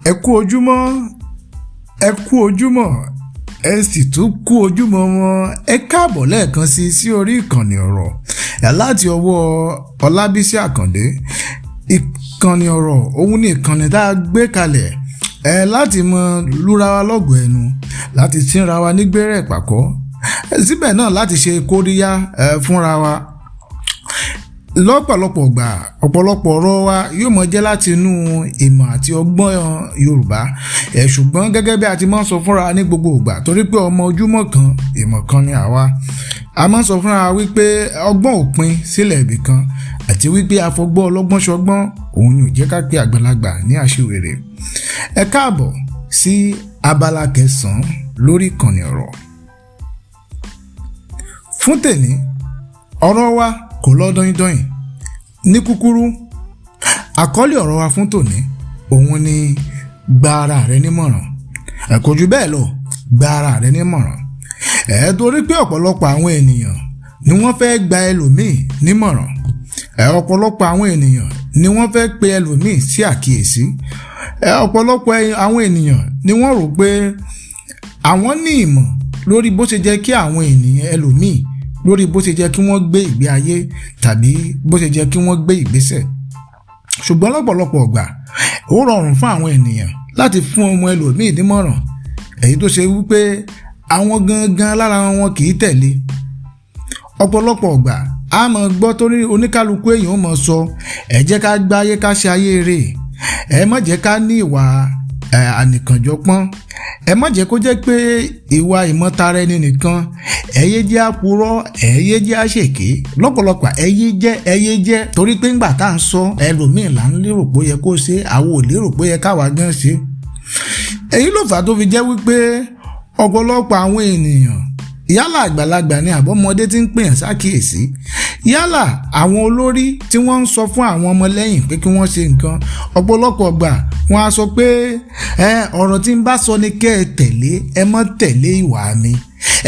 Ẹ kú ojúmọ́, ẹ kú ojúmọ́, ẹ sì tún kú ojúmọ́ wọn. Ẹ káàbọ̀ lẹ́ẹ̀kan sí sí orí ìkànnì ọ̀rọ̀ ẹ̀ láti ọwọ́ Ọlábísí Àkàndé. Ìkànnì ọ̀rọ̀ òun ni ìkànnì tá a gbé kalẹ̀ ẹ láti mọ lúra wa lọ́gọ̀ọ́ ẹnu, láti tínra wa nígbẹ́rẹ́ ìpàkọ́ síbẹ̀ náà, láti ṣe kóríyá ẹ fúnra wa lọ́pọ̀lọpọ̀ gbà. Ọ̀pọ̀lọpọ̀ ọ̀rọ̀ wa yóò mọ jẹ́ láti inú ìmọ̀ àti ọgbọ́n Yorùbá ẹ̀, ṣùgbọ́n gẹ́gẹ́ bí a ti máa ń sọ fúnra ní gbogbo ìgbà, torí pé ọmọ ojúmọ́ kan ìmọ̀ kan ni àwa, a máa ń sọ fúnra wípé ọgbọ́n òpin sílẹ̀ ibì kan, àti wípé afọgbọ́n ọlọ́gbọ́n ṣọgbọ́n òun ni ò jẹ́ ká pé àgbàlagbà ní àṣìwèrè. Ẹ káàbọ̀ sí abala kẹsàn-án lórí ìkànnì ọ̀rọ̀ fún tèní. Ọ̀rọ̀ wa kò lọ dọ́yìndọ́yìn. Ní kúkúrú, àkọlé ọ̀rọ̀ wa fún tòní òun ni "Gba ara rẹ nímọ̀ràn". Ẹ kò jù bẹ́ẹ̀ lọ, gba ara rẹ nímọ̀ràn. Ẹ torí pé ọ̀pọ̀lọpọ̀ àwọn ènìyàn ni wọ́n fẹ́ gba ẹlòmíì nímọ̀ràn. Ẹ ọ̀pọ̀lọpọ̀ àwọn ènìyàn ni wọ́n fẹ́ pe ẹlòmíì sí àkíyèsí. Ẹ ọ̀pọ̀lọpọ̀ àwọn ènìyàn ni wọ́n rò pé àwọn ní ìmọ̀ lórí bó ṣe jẹ́ kí àwọn ènìyàn ẹlòmíì, lórí bó ṣe jẹ́ kí wọ́n gbé ìgbé ayé tàbí bó ṣe jẹ́ kí wọ́n gbé ìgbésẹ̀. Ṣùgbọ́n lọ́pọ̀lọpọ̀ ọgbà, ó rọrùn fún àwọn ènìyàn láti fún ọmọ ẹlòmíì nímọ̀ràn, èyí tó ṣe wípé àwọn gangan lára wọn kì í tẹ̀lé. Ọ̀pọ̀lọpọ̀ ọgbà, a máa gbọ́ torí oníkálukú èèyàn ó máa sọ, "Ẹ jẹ́ ká gbáyé, ká ṣe ayé rẹ̀. Ẹ má jẹ́ ká ní ìwà ànìkànjọpọ́n. Ẹ má jẹ́ kó jẹ́ pé ìwà ìmọ̀tara ẹni nìkan. Ẹ yé jẹ́ àpurọ́, ẹ yé jẹ́ àṣèké lọ́pọ̀lọpọ̀, ẹ yé jẹ́, ẹ yé jẹ́." Torí pé ńgbà tá à ń sọ, ẹlòmíì là ń lérò pé ó yẹ kó ṣe, àwọn ò lérò pé ó yẹ káwa gan ṣe. Èyí ló fà á tó fi jẹ́ wípé ọ̀pọ̀lọpọ̀ àwọn ènìyàn, yálà àgbàlagbà ni àbọ̀mọdé tí ń pèyàn sákìyèsí, yálà àwọn olórí tí wọ́n ń sọ fún àwọn ọmọlẹ́yìn pé kí wọ́n ṣe nǹkan, ọ̀pọ̀lọpọ̀ gbà wọ́n á sọ pé, "Ẹ ọ̀rọ̀ tí ń bá sọ ni kẹ́ ẹ tẹ̀lé, ẹ má tẹ̀lé ìwà mi."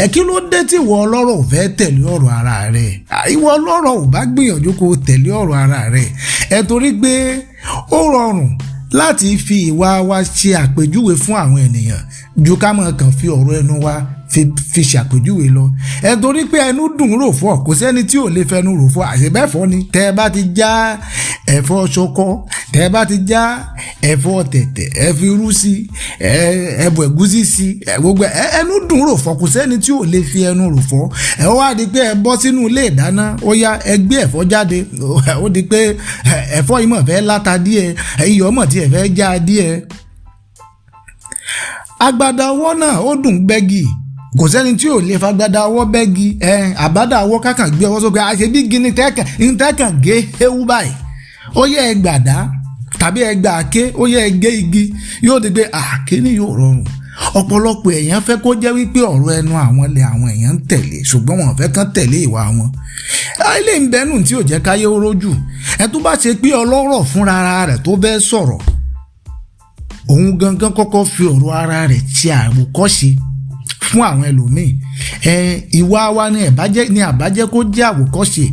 Ẹ kí ló dé tí ìwọ ọlọ́rọ̀ ò fẹ́ tẹ̀lé ọ̀rọ̀ ara rẹ̀? Ìwọ ọlọ́rọ̀ ò bá gbìyànjú kó tẹ̀lé ọ̀rọ̀ ara rẹ̀. Ẹ torí pé ó rọrùn láti fi ìwà wa ṣe àpèjúwe fún àwọn ènìyàn ju ká máa kàn fi ọ̀rọ̀ ẹnu wa fi ṣàpèjúwe lọ. Ẹ torí pé ẹnu dùn rò fọ, kò sẹ́ni tí ò lè fẹnu rò fọ. Àṣebẹ́fọ́ ni tẹ́ ẹ bá ti já ẹ̀fọ́ ṣọkọ, tẹ́ ẹ bá ti já ẹ̀fọ́ tẹ̀tẹ̀, ẹ fi irú sí, ẹ ẹbù ẹ̀gúsí sí, ẹ gbogbo ẹ, ẹnu dùn rò fọ. Kò sẹ́ni tí ò lè fi ẹnu rò fọ. Ẹ wá di pé ẹ bọ́ sínú ilé ìdáná, ó yá, ẹ gbé ẹ̀fọ́ jáde. Ó di pé ẹ̀fọ́ yìí mọ̀ fẹ́ láta díẹ̀, iyọ̀ mọ̀ tí ẹ fẹ́ já díẹ̀. Agbada ọwọ́ náà ó dùn gbẹ́gì, kò sẹ́ni tí ò lè fagbada ọwọ́ bẹ́gi. Ẹ àbádà ọwọ́ kákàn gbé ọwọ́ sókè, àṣebí gini tẹ́kàn tẹ́kàn gé ewu báyìí. Ó yẹ ẹ gbàdá tàbí ẹ gbà ké, ó yẹ ẹ gé igi, yóò di pé àkíní yóò rọrùn. Ọ̀pọ̀lọpọ̀ èèyàn fẹ́ kó jẹ́ wípé ọ̀rọ̀ ẹnu àwọn lẹ àwọn èèyàn ń tẹ̀lé, ṣùgbọ́n wọn fẹ́ kán tẹ̀lé ìwà wọn. Ilé ń bẹnu tí ò jẹ́ káyé ó rójú. Ẹ tó bá ṣe pé ọlọ́rọ̀ fúnra rẹ̀ tó fẹ́ sọ̀rọ̀, òun gangan kọ́kọ́ fi ọ̀rọ̀ ara rẹ̀ ṣe àwòkọ́ṣe fún àwọn ẹlòmíì. Ẹ ìwà wa ni ẹ̀bájẹ́ ni àbájẹ́ kó jẹ́ àwòkọ́ṣe.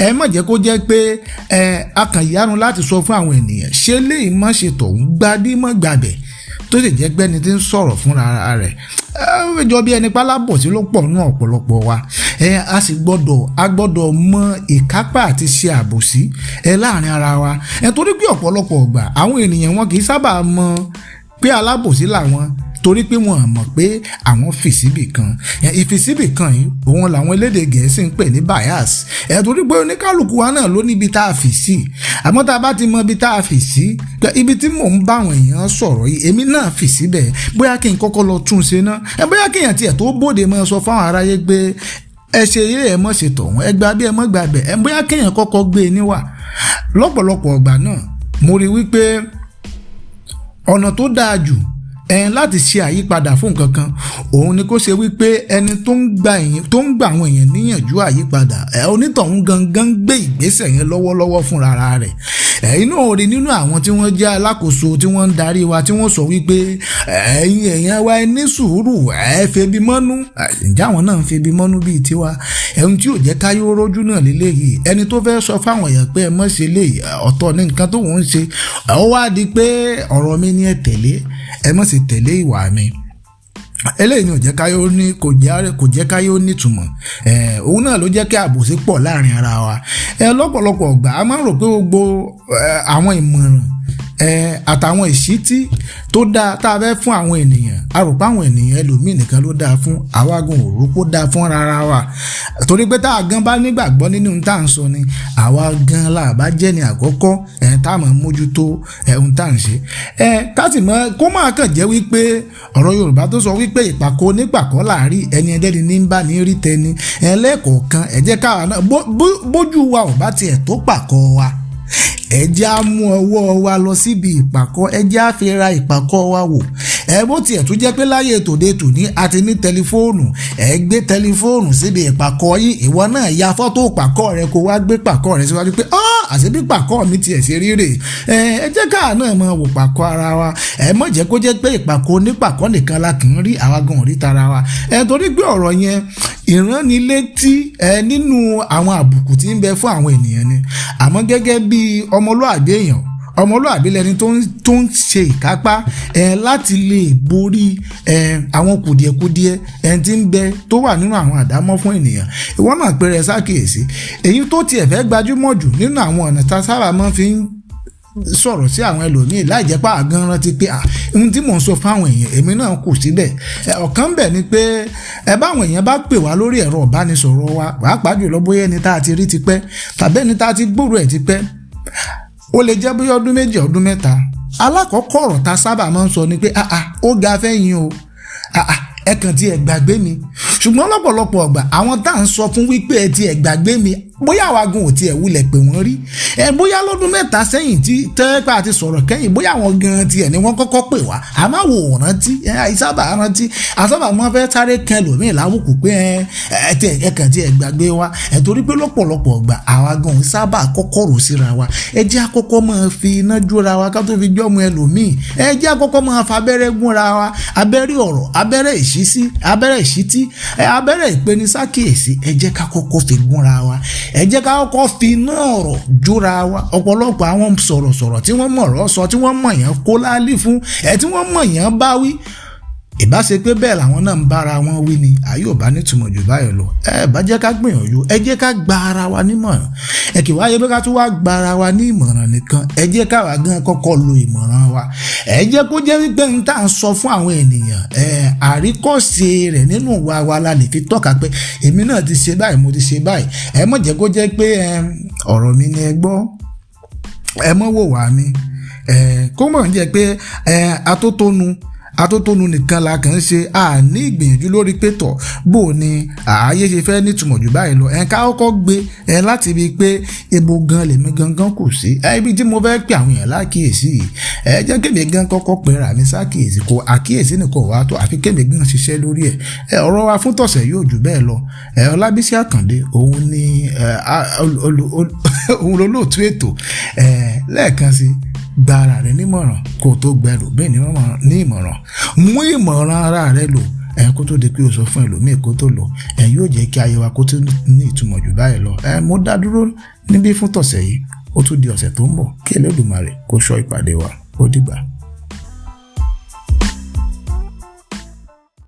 Ẹ má jẹ́ kó jẹ́ pé ẹ akànyánu láti sọ fún àwọn ènìyàn, ṣé léyìí má ṣe tọ̀hún, gbadí mọ́ gbàbẹ̀, tó sì jẹ́ gbẹ́ni tí ń sọ̀rọ̀ fúnra rẹ̀ ẹ jọ bí ẹni pálábọ̀ sí ló pọ̀ nínú ọ̀pọ̀lọpọ̀ wa. Ẹ a sì gbọ́dọ̀, a gbọ́dọ̀ mọ ìkápá àti ṣe àbòsí ẹ láàrin ara wa. Ẹ torí pé ọ̀pọ̀lọpọ̀ ọgbà, àwọn ènìyàn wọn kì í sábà mọ pé alábòsí làwọn, torí pé wọn mọ̀ pé àwọn fìsíbì kan. Ìfìsíbì kan yìí, òun làwọn elédè Gẹ̀ẹ́sì ń pè ní bias. Ẹ torí pé oníkálukú wa náà ló níbi tá a fì sí. Àmọ́ tá a bá ti mọ ibi tá a fì sí, ibi tí mò ń bá àwọn èèyàn sọ̀rọ̀ yìí, èmi náà fì síbẹ̀, bóyá kí n kọ́kọ́ lọ tún ṣe ná. Ẹ bóyá kéèyàn tiẹ̀ tó bóde máa sọ fáwọn aráyé pé ẹ ṣe eré, ẹ mọ̀ ṣe tọ̀hún, ẹ gba bí ẹ mọ̀ gbà bẹ̀, ẹ bóyá kéèyàn kọ́kọ́ gbé e níwà. Lọ́pọ̀lọpọ̀ ọgbà náà, mo rí wípé ọ̀nà tó dáa jù ẹn láti ṣe àyípadà fún nǹkan kan, òun ni kó ṣe wípé ẹni tó ń gba àwọn èèyàn níyànjú àyípadà, ẹ onítọ̀hún gangan gbé ìgbésẹ̀ yẹn lọ́wọ́lọ́wọ́ fúnra rẹ̀. Ẹ̀yin náà rí nínú àwọn tí wọ́n jẹ́ alákòóso tí wọ́n ń darí wa, tí wọ́n sọ wípé ẹ̀yin èèyàn wa, ẹ ní sùúrù, ẹ febi mọ́nú. Ǹjẹ́ àwọn náà ń febi mọ́nú bíi tiwa? Ẹ̀hún tí ò jẹ́ káyé ó rójú náà lélẹ́yìí. Ẹni tó fẹ́ sọ fáwọn èèyàn pé ẹ mọ̀ ṣe léyìí, ọ̀tọ̀ ní nǹkan tó ń ṣe. Ó wá di pé ọ̀rọ̀ mi ni ẹ tẹ̀lé, ẹ mọ̀ sí tẹ̀lé ìwà mi. Eléyìí ni ò jẹ́ káyé ó ní kò jẹ́ káyé ó nítumọ̀. Òun náà ló jẹ́ kí àbòsí pọ̀ láàrin ara wa. Lọ́pọ̀lọpọ̀ ọgbà, a máa ń rò pé gbogbo àwọn ìmọ̀ràn àtàwọn ìṣítí tó dáa tá a fẹ́ fún àwọn ènìyàn, a rò pé àwọn ènìyàn ẹlòmíì nìkan ló dáa fún. Àwa gan ò rò pé ó dáa fún rárá wa, torí pé tá a gan bá nígbàgbọ́ nínú tá à ń sọ ni, àwa gan la bá jẹ́ ní àkọ́kọ́ tá a máa mójútó ohun tá à ń ṣe. Ká sì mọ̀ kó máa kàn jẹ́ wípé ọ̀rọ̀ Yorùbá tó sọ wípé ìpàkọ́ onípàkọ́ láàrí ẹni ẹlẹ́ni ní ń bá ní rí tẹni ẹlẹ́kọ̀ọ̀kan. Ẹ jẹ́ káwa náà, bójú wa ò bá tiẹ̀ tó pàkọ́ wa, ẹ jẹ́ á mú ọwọ́ wa lọ síbi ìpàkọ́, ẹ jẹ́ á fi ra ìpàkọ́ wa wò. Ẹ bó tiẹ̀ tún jẹ́ pé láyé tòde tòní a ti ní tẹlifóònù, ẹ gbé tẹlifóònù síbi ìpàkọ́ yìí. Ìwọ náà ya fọ́tò pàkọ́ rẹ, kó wá gbé pàkọ́ rẹ síwájú pé ọ́ àṣẹ bí pàkọ́ mi tiẹ̀ ṣe rí rè. Ẹ jẹ́ káà náà máa wò pàkọ́ ara wa. Ẹ má jẹ́ kó jẹ́ pé ìpàkọ́ onípàkọ́ nìkan la kì í rí, àwa gan ò rí tara wa. Ẹ torí pé ọ̀rọ̀ yẹn, ìránnilétí ẹ nínú àwọn àbùkù tí ń bẹ fún àwọn ènìyàn ni. Àmọ́ gẹ́gẹ́ bí ọmọlúàbí èèyàn, ọmọlúàbí lẹni tó ń ṣe ìkápá ẹ láti lè borí ẹ àwọn kùdìẹ̀kudiẹ ẹ tí ń bẹ tó wà nínú àwọn àdámọ́ fún ènìyàn. Ìwọ náà pé rẹ ṣàkíyèsí. Èyí tó tiẹ̀ fẹ́ gbajúmọ̀ jù nínú àwọn ọ̀nà tá a sábà máa fi ń sọ̀rọ̀ sí àwọn ẹlòmíì láì jẹ́ pé àgán rántí pé ohun tí mò ń sọ fáwọn èèyàn, èmi náà kù síbẹ̀. Ọ̀kan bẹ̀ ni pé ẹ báwọn èèyàn bá pè wá lórí ẹ̀rọ ìbánisọ̀rọ̀ wa, pàápàá jùlọ bóyá ẹni tá a ti rí tipẹ́ tàbí ẹni tá a ti gbúrò ẹ̀ tipẹ́, ó lè jẹ́ bóyá ọdún 2, ọdún 3. Alákọ̀ọ́kọ́ ọ̀rọ̀ tá a sábà máa ń sọ ni pé, "Ah ah, ó ga fẹ́yìn o. Ah ah, ẹ kàn tí ẹ gbàgbé mi." Ṣùgbọ́n lọ́pọ̀lọpọ̀ ọgbà, àwọn tá à ń sọ fún wípé ẹ ti ẹ gbàgbé mi, bóyá àwa gan ò tiẹ̀ wulẹ̀ pè wọ́n rí ẹ, bóyá lọ́dún 3 sẹ́yìn tí tẹ́pẹ́ àti sọ̀rọ̀ kẹ́yìn, bóyá àwọn gan tiẹ̀ ni wọ́n kọ́kọ́ pè wá, àmọ́ wò ó rántí. Ẹ àìsábà rántí, àsábà máa fẹ́ sáré kan lòmíì lábùkù pé ẹ ẹ ẹ kàn tí ẹ gbàgbé wa. Ẹ torí pé lọ́pọ̀lọpọ̀ ọgbà, àwa gan sábà kọ́kọ́ rò síra wa. Ẹ jẹ́ àkọ́kọ́ máa fi iná jóra wa ká tó fi jọ́mu ẹlòmíì. Ẹ jẹ́ àkọ́kọ́ máa fa abẹ́rẹ́ gúnra wa, abẹ́rẹ́ ọ̀rọ̀, abẹ́rẹ́ ìṣísí, abẹ́rẹ́ ìṣítí, abẹ́rẹ́ ìpenisákìyèsí. Ẹ jẹ́ ká kọ́kọ́ fi gúnra wa, ẹ jẹ́ ká kọ́kọ́ fi iná ọ̀rọ̀ jóra wa. Ọ̀pọ̀lọpọ̀ àwọn sọ̀rọ̀sọ̀rọ̀ tí wọ́n mọ̀rọ̀ sọ, tí wọ́n mọ̀ yẹn kó láálí fún ẹ, tí wọ́n mọ̀ yẹn bá wí, ìbá ṣe pé bẹ́ẹ̀ làwọn náà ń bára wọn wí ni, ayé ò bá nítumọ̀ jù báyìí lọ. Ẹ bá jẹ́ ká gbìyànjú, ẹ jẹ́ ká gba ara wa nímọ̀ràn. Ẹ kì wáyé pé ká tún wá gba ara wa ní ìmọ̀ràn nìkan, ẹ jẹ́ káwa gan kọ́kọ́ lo ìmọ̀ràn wa. Ẹ jẹ́ kó jẹ́ wípé n tá à ń sọ fún àwọn ènìyàn, ẹ àríkọ́ṣe rẹ̀ nínú ìwà wa la lè fi tọ́ka pé èmi náà ti ṣe báyìí, mo ti ṣe báyìí. Ẹ má jẹ́ kó jẹ́ pé ọ̀rọ̀ mi ni ẹ gbọ́, ẹ mọ́ wò wá mi. Ẹ kó mọ̀ ń jẹ́ pé atótónu nìkan la kàn ń ṣe, a ní ìgbìyànjú lórí pé tọ̀ bó o ní ààyè ṣe fẹ́ nítumọ̀ jù báyìí lọ. Ẹ̀ ká kọ́kọ́ gbé ẹ láti ibi pé ebo gan lèmi gangan kù sí ẹ, ibi tí mo fẹ́ pè àwọn èèyàn lákìyèsí yìí. Ẹ jẹ́ kémi gan kọ́kọ́ pe ra mi sákìyèsí. Kò àkíyèsí nìkan wà tó, àfi kémi gan ṣiṣẹ́ lórí ẹ̀. Ẹ ọ̀rọ̀ wa fún tọ̀sẹ̀ yóò jù bẹ́ẹ̀ lọ. Ẹ Ọlábísí Àkàndé, òun ni òun lolóòtú ètò. Ẹ lẹ́ẹ̀kan sí, gba ara rẹ nímọ̀ràn kó o tó gba ẹlòmíì ní ìmọ̀ràn. Mú ìmọ̀ràn ara rẹ lò ẹ kó tó di pé o sọ fún ẹlòmíì kó tó lò. Ẹ yóò jẹ́ kí ayé wa kó tó ní ìtumọ̀ jù báyìí lọ. Ẹ mo dá dúró níbí fún tọ̀sẹ̀ yìí, ó tún di ọ̀sẹ̀ tó ń bọ̀. Kí Elédùmarè kó ṣọ́ ìpàdé wa. Ó dìgbà.